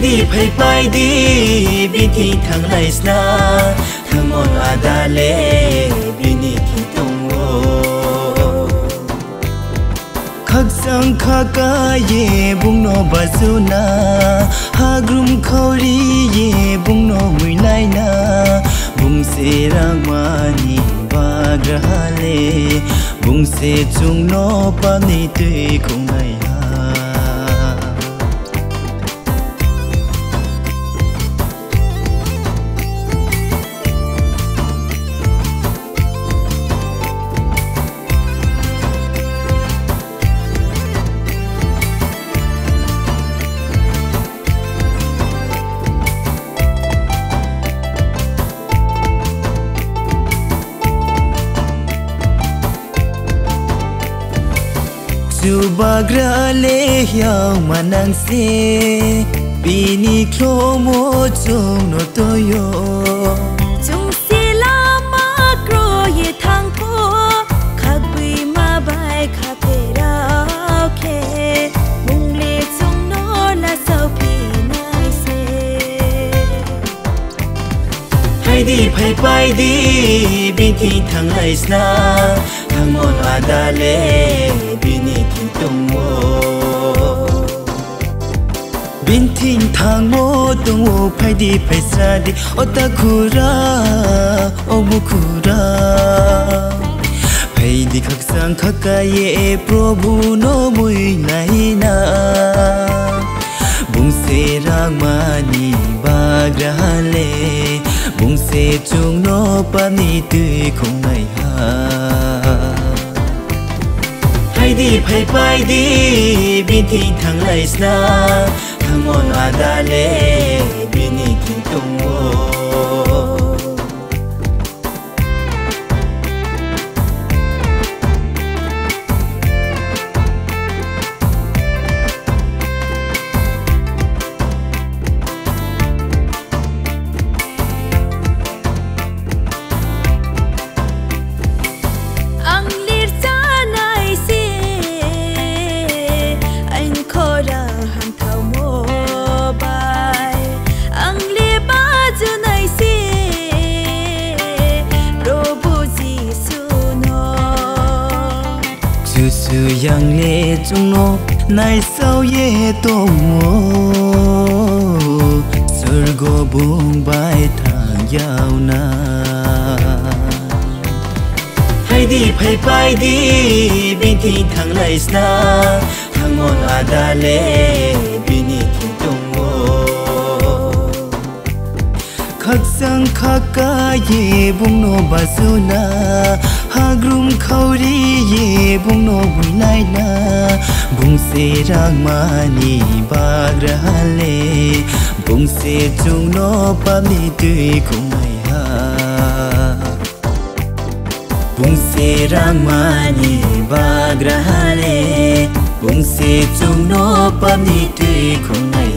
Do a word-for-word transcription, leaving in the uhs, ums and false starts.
Di phaipai di, bini thing thanglai sna, thangmo ada le bini thing tong ou. Khakchang khaka ye bung no baju na, hagrum khauri ye bung no muilai na, bung se rangma ni bagra le, bung se chung no pap ni tui khongnai ha. Kchubagra le hiao manang se, bini khlomo chung no toi ou. Chung se lama kro ye thanng pho, khagboi ma bai kha pherao khe, bung le chung no lasaophi nai se. Phai di, phaipai di, bini thing thanglai sna, thangmo ada le bini thing tong ou. Bini thing thangmo tong ou, phai di, phaisa di, o takhu rao, o mukhu rao. Phai di khakchang khaka ye Probhu no muilai na. Bung se rangma ni bagra le, bung se chung no pap ni tui khongnai ha. Phai di, phaipai di, bini thing thanglai sna, thangmo ada le bini thing tong ou. Ang le rchánai se, aini khorang hamthaomo bai. Ang le bajunai se, Probhu Jisu no. Kchusoyang le chung no naisao ye tong ou, sorgo bung bai thanng yag na. Phai di, phaipai di, bini thing thanglai sna, thangmo ada le bini thing tong ou. Khakchang khaka ye bung no baju na, hagrum khauri ye bung no muilai na, bung se rangma ni bagra le, bung se chung no pap ni tui khongnai ha. Bung se rangma ni bagra le, bung se chung no pap ni tui khongnai